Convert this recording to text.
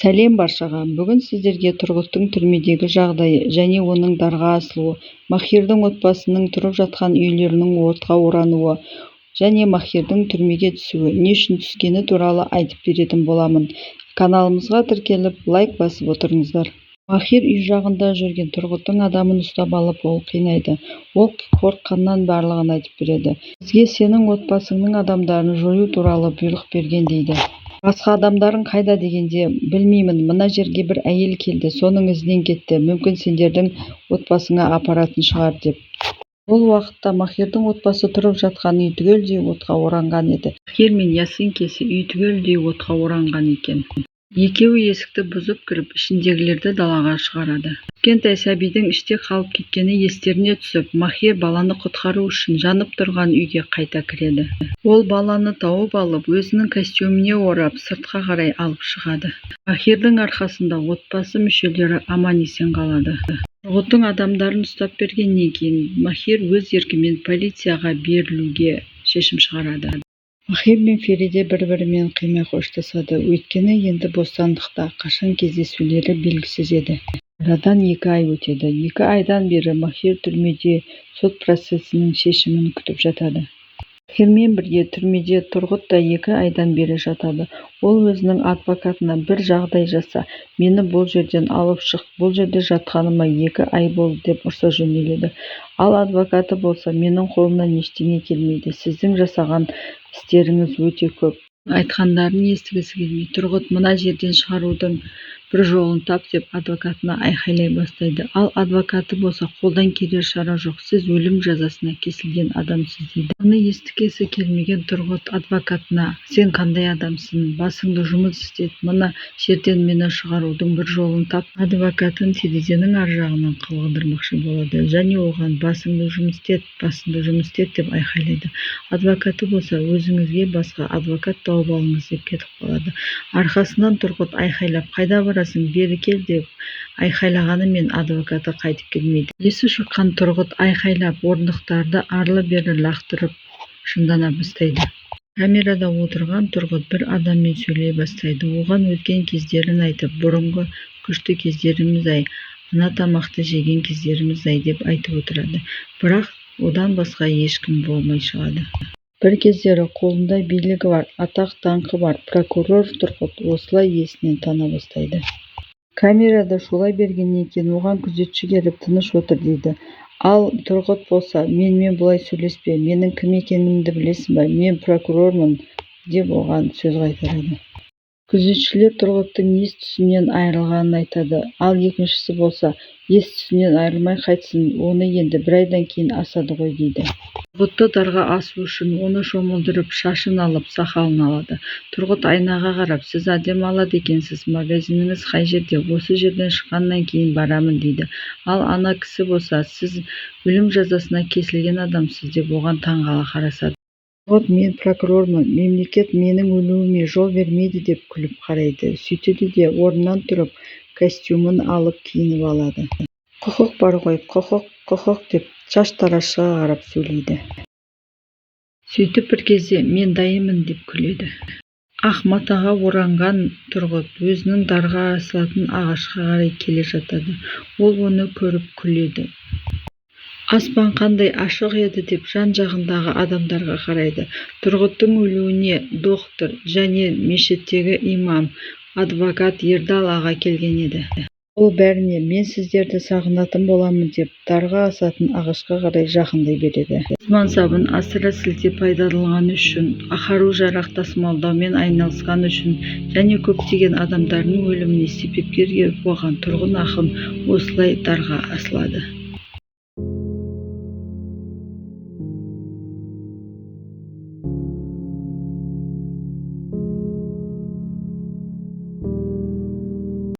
Сәлем баршаға! Бүгін сіздерге Тұрғұттың түрмедегі жағдайы және оның дарға асылуы, Махирдің отбасының тұрып жатқан үйлерінің отқа орануы және Махирдің түрмеге түсуі, не үшін түскені туралы айтып беретін боламын. Каналымызға тіркеліп, лайк басып отырыңыздар. Махир үй жағында жүрген Тұрғұттың адамын ұстап алып, ол қинайды. Ол қорыққаннан барлығын айтып береді. Бізге сенің отбасыңның адамдарын жою туралы бұйрық берген дейді. Басқа адамдарың қайда дегенде, білмеймін, мына жерге бір әйел келді, соның ізінен кетті, мүмкін сендердің отбасыңа апаратын шығар деп. Бұл уақытта Махирдің отбасы тұрып жатқан үй түгелдей отқа оранған еді. Махир мен Ясин келсе, үй түгелдей отқа оранған екен. Екеуі есікті бұзып кіріп, ішіндегілерді далаға шығарады. Кішкентай сәбидің іште қалып кеткені естеріне түсіп, Махир баланы құтқару үшін жанып тұрған үйге қайта кіреді. Ол баланы тауып алып, өзінің костюміне орап, сыртқа қарай алып шығады. Махирдің арқасында отбасы мүшелері аман-есен қалады. Тұрғұттың адамдарын ұстап бергеннен кейін Махир өз еркімен полицияға берілуге шешім шығарады. Махир мен Фериде бір-бірімен қимай қоштасады, өйткені енді бостандықта қашан кездесулері белгісіз еді. Арадан 2 ай өтеді. 2 айдан бері Махир түрмеде сот процесінің шешімін күтіп жатады. Махирмен бірге түрмеде Тұрғұт та 2 айдан бері жатады. Ол өзінің адвокатына бір жағдай жаса, мені бұл жерден алып шық, бұл жерде жатқаныма 2 ай болды деп ұрса жөнеледі. Ал адвокаты болса, менің қолымнан ештеңе келмейді, сіздің жасаған істеріңіз өте көп. Айтқандарын естігісі келмей, Тұрғұт мына жерден шығарудың бір жолын тап деп адвокатына айқайлай бастайды. Ал адвокаты болса, қолдан келер шара жоқ, сіз өлім жазасына кесілген адамсыз дейді. Мұны естігісі келмеген Тұрғұт адвокатына, сен қандай адамсың, басыңды жұмыс істет, мына жерден мені шығарудың бір жолын тап. Адвокатын терезенің ар жағынан қылғындырмақшы болады және оған басыңды жұмыс істет, басыңды жұмыс істет деп айқайлайды. Адвокаты болса, өзіңізге басқа адвокат тауып алыңыз деп кетіп қалады. Арқасынан Тұрғұт айқайлап, қайда барасың, бері кел деп айқайлағанымен адвокаты қайтып келмейді. Есі шыққан Тұрғұт айқайлап, орындықтарды арлы-берлі лақтырып жындана бастайды. Камерада отырған Тұрғұт бір адаммен сөйлей бастайды. Оған өткен кездерін айтып, бұрынғы күшті кездеріміз-ай, ана тамақты жеген кездеріміз-ай деп айтып отырады. Бірақ одан басқа ешкім болмай шығады. Бір кездері қолында билігі бар, атақ-даңқы бар прокурор Тұрғұт осылай есінен тана бастайды. Камерада шулай бергеннен кейін оған күзетші келіп тыныш отыр дейді. Ал Тұрғұт болса, менімен бұлай сөйлеспе, менің кім екенімді білесің бе, мен прокурормын деп оған сөз қайтарады. Күзетшілер Тұрғұттың ес-түсінен айырылғанын айтады, ал екіншісі болса, ес-түсінен айырылмай қайтсын, оны енді бір айдан кейін асады ғой дейді. Тұрғұтты дарға асу үшін оны шомылдырып, шашын алып, сақалын алады. Тұрғұт айнаға қарап, сіз әдемі алады екенсіз, магазиніңіз қай жерде, осы жерден шыққаннан кейін барамын дейді. Ал ана кісі болса, сіз өлім жазасына кесілген адамсыз деп оған таңғала қарасады. Тұрғұт мен прокурормын, мемлекет менің өлуіме жол бермейді деп күліп қарайды. Сөйтеді де орнынан тұрып, костюмін алып киініп алады. Құқық бар ғой, құқық, құқық деп шаштаразшыға қарап сөйлейді. Сөйтіп бір кезде мен дайынмын деп күледі. Ақ матаға оранған Тұрғұт өзінің дарға асылатын ағашқа қарай келе жатады. Ол оны көріп күледі. Аспан қандай ашық еді деп жан-жағындағы адамдарға қарайды. Тұрғұттың өлуіне доктор және мешіттегі имам, адвокат Ердал аға келген еді. Ол бәріне мен сіздерді сағынатын боламын деп дарға асатын ағашқа қарай жақындай береді. Өз мансабын асыра сілтеп пайдаланғаны үшін, қару-жарақ тасымалдаумен айналысқаны үшін және көптеген адамдардың өліміне себепкер болған Тұрғын ақын осылай дарға асылады.